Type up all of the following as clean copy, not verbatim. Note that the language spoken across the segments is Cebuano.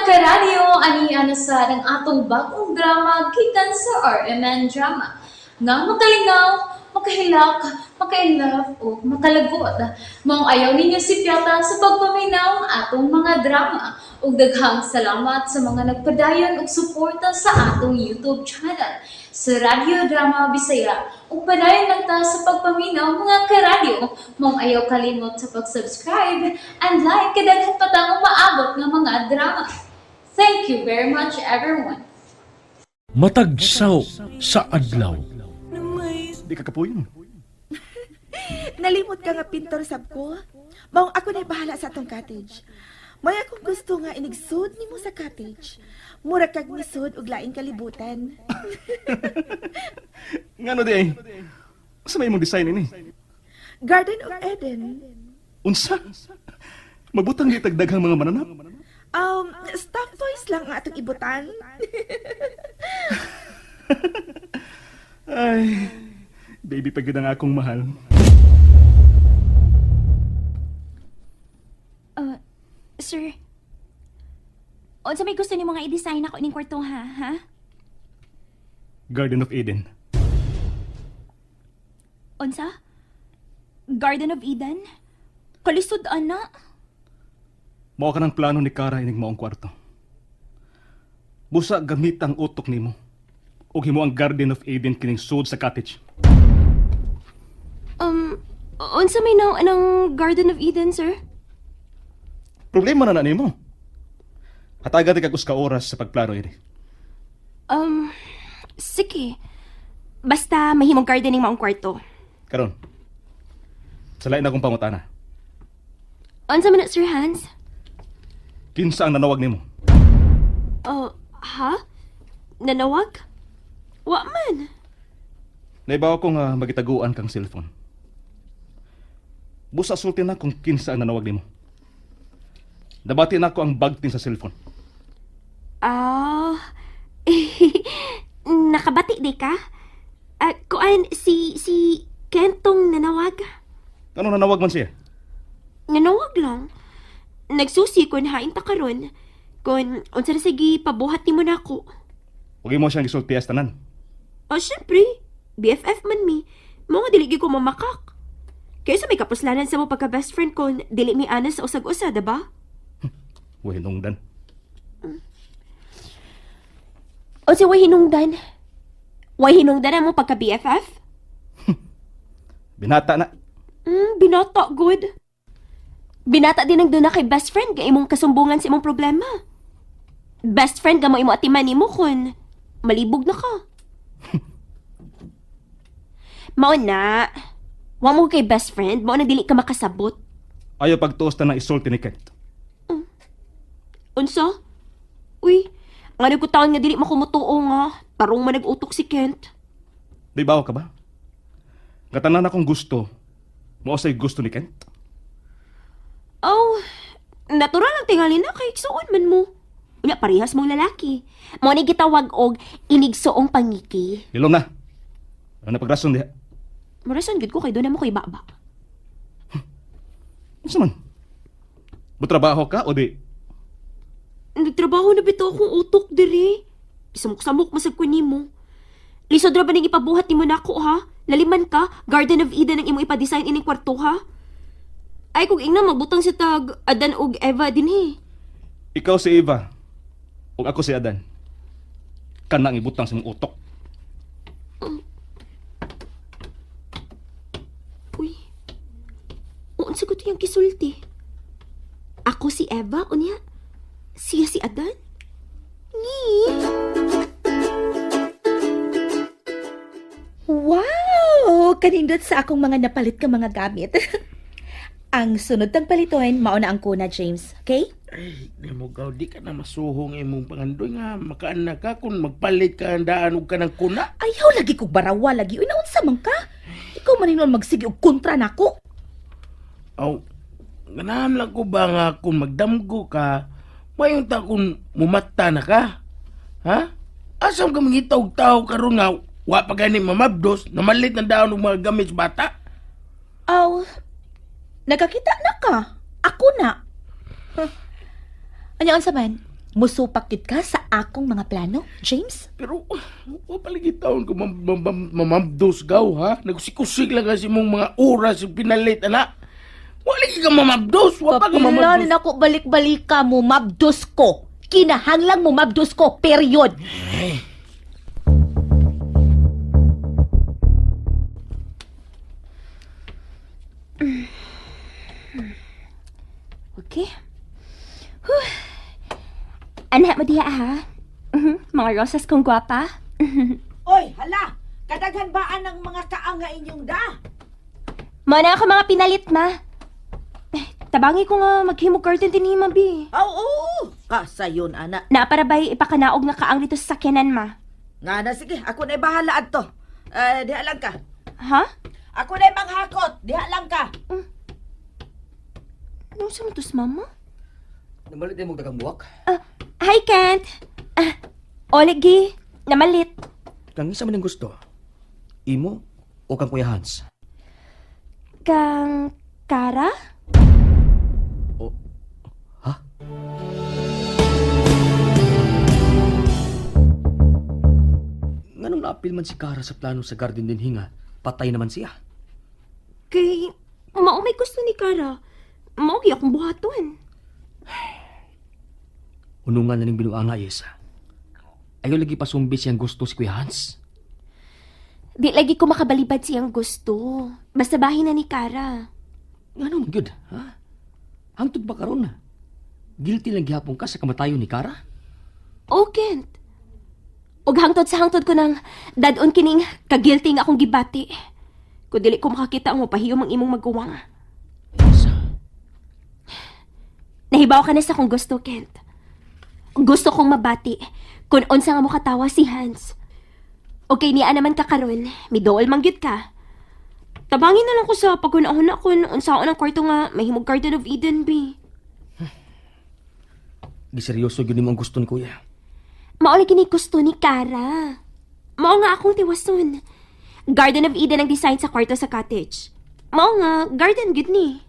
Karadyo, ani ana sa ang atong bagong drama gikan sa RMN Drama. Nga makalingaw, makahilak, makainlove o makalagot. Maong ayaw ninyo si Piata sa pagpaminaw ang atong mga drama. Ug daghang salamat sa mga nagpadayon og suporta sa atong YouTube channel sa Radyo Drama Bisaya. Ug padayon lang ta sa pagpaminaw, mga karadyo. Maong ayaw kalimot sa pag-subscribe and like kay daghan pa tang umaabot nga mga drama. Thank you very much, everyone. Matagsaw sa adlaw. Di ka kapuyon. Nalimot ka nga pintor sab ko. Maong ako na bahala sa atong cottage. May akong gusto nga inigsud nimo sa cottage. Mura kag nisud og laing kalibutan. Ngano di ay? Sa may imong design ini? Garden of Eden. Unsa? Magbutang di tagdaghang mga mananap. Stuffed toys lang ang atong ibutan. Ay, baby pa gyud ang akong mahal. Sir, unsa may gusto nimo nga i-design ako ining kwarto ha, ha? Garden of Eden. Unsa? Garden of Eden? Kalisod ana. Mao ka ng plano ni Kara ining maong kwarto. Busa gamit ang utok nimo. Ug himo ang Garden of Eden kining sud sa cottage. Unsa may nang anang Garden of Eden, sir? Problema na na nimo. Hatagan di kag usa ka oras sa pagplano ini. Sige. Basta mahimong gardening maong kwarto. Karon. Sa lain akong pangutana. Unsa man na, Sir Hans? Kinsa ang nanawag nimo? Oh, ha? Nanawag? Wa man. Naibaw ko nga magitaguan kang cellphone. Busa sulti na kung kinsa ang nanawag nimo. Nabati na ko ang bagting sa cellphone. Ah. Nakabati di ka? Ah, kuan si Kentong nanawag. Ano nanawag man siya? Nanawag lang. Nagsusi kun hain ta karon. Kun unsa na sige pabuhat nimo nako. Huwag mo siyang gisulti as tanan. Ah, syempre. BFF man mi. Mo nga dili gyud ko mamakak. Kaysa may kapuslanan sa mo pagka best friend kon dili mi anas sa usag-usa, diba? Huwag hinungdan. O si way hinungdan. Way hinungdan mo pagka BFF? Binata na. Binata, good. Binata din ang doon na kay best friend kay imong kasumbungan sa imong problema. Best friend ka mo imo atiman nimo kun malibog na ka. Mao na. Wa mo kay best friend, mao na dili ka makasabot. Ayaw pagtuos na isulti ni Kent. Unsa? Uy, ngano ko taon nga dili makumutuo nga. Tarong man nag-utok si Kent. Di ba ka ba? Nga tanan akong gusto, mao say gusto ni Kent. Oh, natural ang tingali na kay igsuon man mo. Unya parehas mong lalaki. Mao ni gitawag og inigsuong pangiki. Hilom na. Ano na pagrason diha? Marason gud ko kay doon na mo kay baba. Unsa man? Mutrabaho ka o di? Nagtrabaho na bitaw akong utok diri. Samok-samok masag ko nimo. Lisod ra ba ning ipabuhat nimo nako ha? Laliman ka, Garden of Eden ang imo ipa-design ining kwarto ha? Ay kung ingna magbutang si tag Adan ug Eva dinhi. Ikaw si Eva ug ako si Adan. Kanang ibutang sa imong utok. Uy. Unsa ko to yung kisulti? Ako si Eva, unya. Siya si Adan? Ni. Wow! Kanindot sa akong mga napalit ka mga gamit. Ang sunod tang palitoin, mao na ang kuna, James. Okay? Ay, di mo gaw, di ka na masuhong imong pangandoy nga makaan na ka kung magpalit ka ang daan og kanang kuna. Ayaw lagi kog barawa lagi. Uy, naunsa man ka? Ikaw man hinuon magsige og kontra nako. Aw, ganahan lang ko ba nga kung magdamgo ka, mayon ta kung mumata na ka? Ha? Asam ka mangita og tao karon nga wa pa gani mamabdos, namalit na daan og mga gamit sa bata? Aw, nagakita na ka. Ako na. Huh. Anya, unsa man? Musupak gyud ka sa akong mga plano, James? Pero, wa palagi taon ko mamabdos gaw, ha? Nagsikusig lang kasi mong mga oras yung pinalit, ana. Wa lagi ka mamabdos, wa pa ka Kapila mamabdos. na nako balik-balik ka mo, mabdos ko. Kinahanglang mo mabdos ko, period. Okay. Whew. Anak mo diha ha. Mga rosas kong gwapa. Oy, hala! Kadaghan baan ang mga kaanga inyong da? Mana ako mga pinalit, ma. Eh, tabangi ko nga maghimog garden din ni ma, bi. Aw, oo! Kasayon, ana. Naparabay ipakanaog nga kaang dito sa sakyanan, ma. Nga na, sige. Ako na'y bahala adto. Eh, diha lang ka. Ha? Ako na'y manghakot. Diha lang ka. Ano sa tos, mama? Namalit din mong dagang buwak. Ah, hi, Kent. Ah, olegi, namalit. Kang isa man ang gusto. Imo o kang Kuya Hans? Kang Kara? O, ha? Nganong naapil man si Kara sa plano sa garden din hinga, patay naman siya. Kay, mao may gusto ni Kara. Mao gyud akong buhaton. Unungan na ning binuanga, Yesa. Ayaw lagi pasumbi siyang gusto si Kuya Hans. Di lagi ko makabalibad siyang gusto. Basta bahin na ni Kara. Nganong gyud, ha? Hangtod ba karon? Guilty lang gihapon ka sa kamatayon ni Kara? Oh, Kent. Og hangtod sa hangtod ko nang dadon kining kagilty nga akong gibati. Kung dili ko makakita ang mapahiyom ang imong maguwang. Yesa, Nahibaw ka na sa akong gusto, Kent. Gusto kong mabati kung unsa nga mokatawa si Hans. Okay niya naman ka karon, midool man gyud ka. Tabangin na lang ko sa paghuna-huna kun unsaon ang kwarto nga mahimog Garden of Eden be. giseryoso gyud nimo ang gusto ni Kuya. Mao lagi ni gusto ni Kara. Mao nga akong tiwason. Garden of Eden ang design sa kwarto sa cottage. Mao nga, garden gyud ni.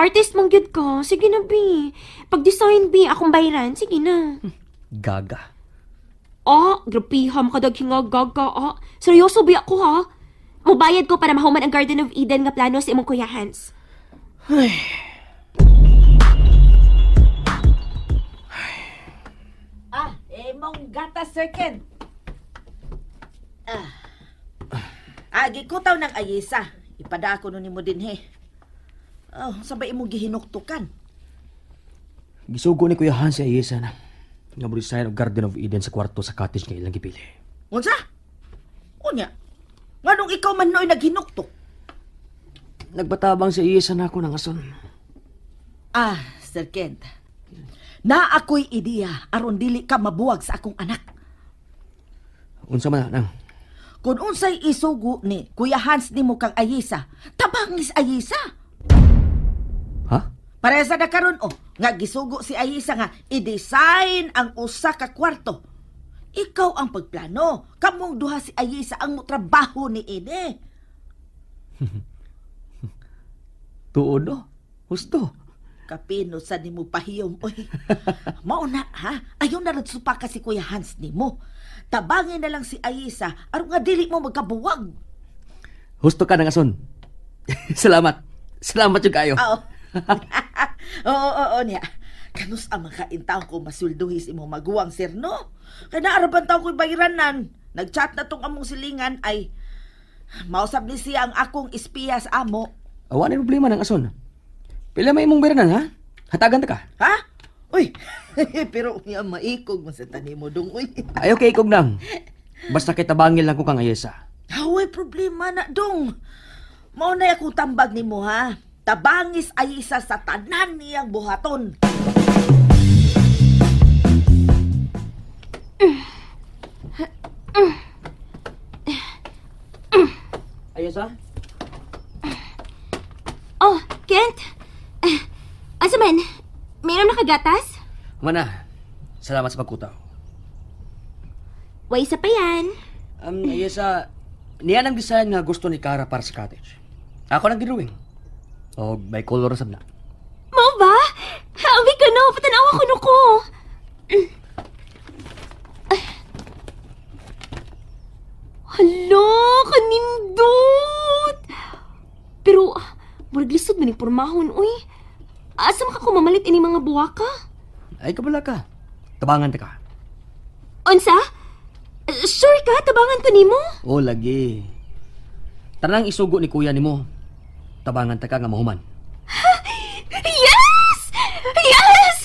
Artist mong gyud ko. Sige na, bi. Pag-design, bi. Akong bayran. Sige na. Gaga. Ah, grabiha, makadaghinga, gaga, ah. Seryoso, bi ako, ha? Mubayad ko para mahuman ang Garden of Eden nga plano sa imong Kuya Hans. Ah, imong gatas, Sir Ken. Ah. Ah, gikutaw ng ayisa. Ipada ako nun nimo din, he. Oh, sabay imong gihinuktukan. Gisugo ni Kuya Hans si Ayesa na nga mo design og Garden of Eden sa kwarto sa cottage nga ilang gipili. Unsa? Unya. Nganong ikaw man nooy naghinuktok? Nagbatabang si Ayesa na ako ng ason. Ah, Sir Kent. Na ako'y ideya aron dili ka mabuwag sa akong anak. Unsa man nang? Kung unsay isugo ni Kuya Hans nimo kang Ayisa, tabangis Ayisa. Ha? Parehasa na karon oh, nga gisugo si Ayisa nga i-design ang usa ka kwarto. Ikaw ang pagplano. Kamong duha si Ayisa ang motrabaho ni ini. Tuod no? Husto. Kapino sa nimo pahiyom oy. Mao na ha. Ayaw na rud supa ka si Kuya Hans nimo. Tabangin na lang si Ayisa aron nga dili mo magkabuwag. Husto ka ng ason. Salamat. Salamat jud kayo. Oo. Oo, oo, oo niya. Kanus ang makaintaon ko masulduhis imo maguwang sir, no? Kay naaraban taon ko'y bayranan. Nagchat na tong among silingan ay mausab ni siya ang akong espiya sa amo. Awa na problema ng ason. Pila may imong bayranan ha? Hatagan ta ka. Ha? Uy, pero unya maikog man sa tanimo dong uy. Ayaw kay ikog nang. Basta kay tabangil lang ko kang Ayesa. Haway problema na dong. Mao na akong tambag nimo ha. Tabangis ay isa sa tanan niyang buhaton. Ayesa? Oh, Kent. Ah, asa man? Mayroon na kagatas? Mana. Salamat sa pagkutaw. Way isa pa yan. Ayesa, niya ang design nga gusto ni Kara para sa cottage. Ako nang gidrawing. Og may color sab na. Mo ba? Habi ko no, dramahon, uy. Asa man ka mamalit ini mga buwaka? Ay, kabala ka. Tabangan ta ka. Unsa? Sure ka, tabangan ko nimo? O, lagi. Tanang isugo ni kuya nimo. Tabangan ta ka nga mahuman. Yes! Yes!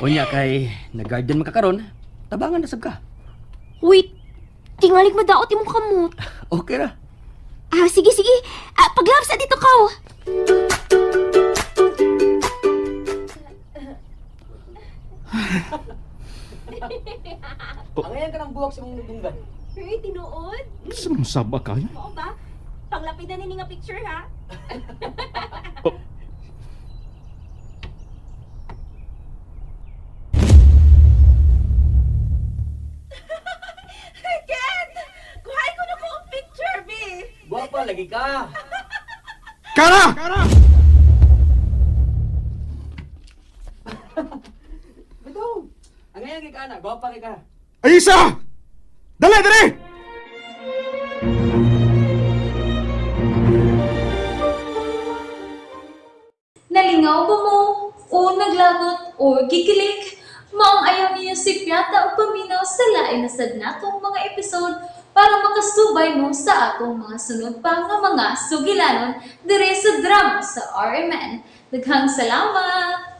Unya kay nag-garden man ka karon, tabangan na sab ka. Wait, tingalig madaot imong kamot. Okay ra. Ah, sige, sige. Ah, paglabs sa dito ka. Angayan ka ng buwak sa mong nagdunggan. Uy, tinuod. Sa mga saba kayo? Oo ba? Panglapidan ni nga picture, ha? Oh. Ken! Kuhay ko na ko ang picture, B! Guwapa lagi ka. Kara! Bitaw. Angayan kay ka na, guwapa kay ka. Ayisa! Dali, dali! Nalingaw ba mo? O naglagot o gikilig? Maong ayaw niyo si Piata o paminaw sa lain na sad natong mga episode para makasubay mo sa atong mga sunod pa nga mga sugilanon dire sa drama sa RMN. Daghang salamat!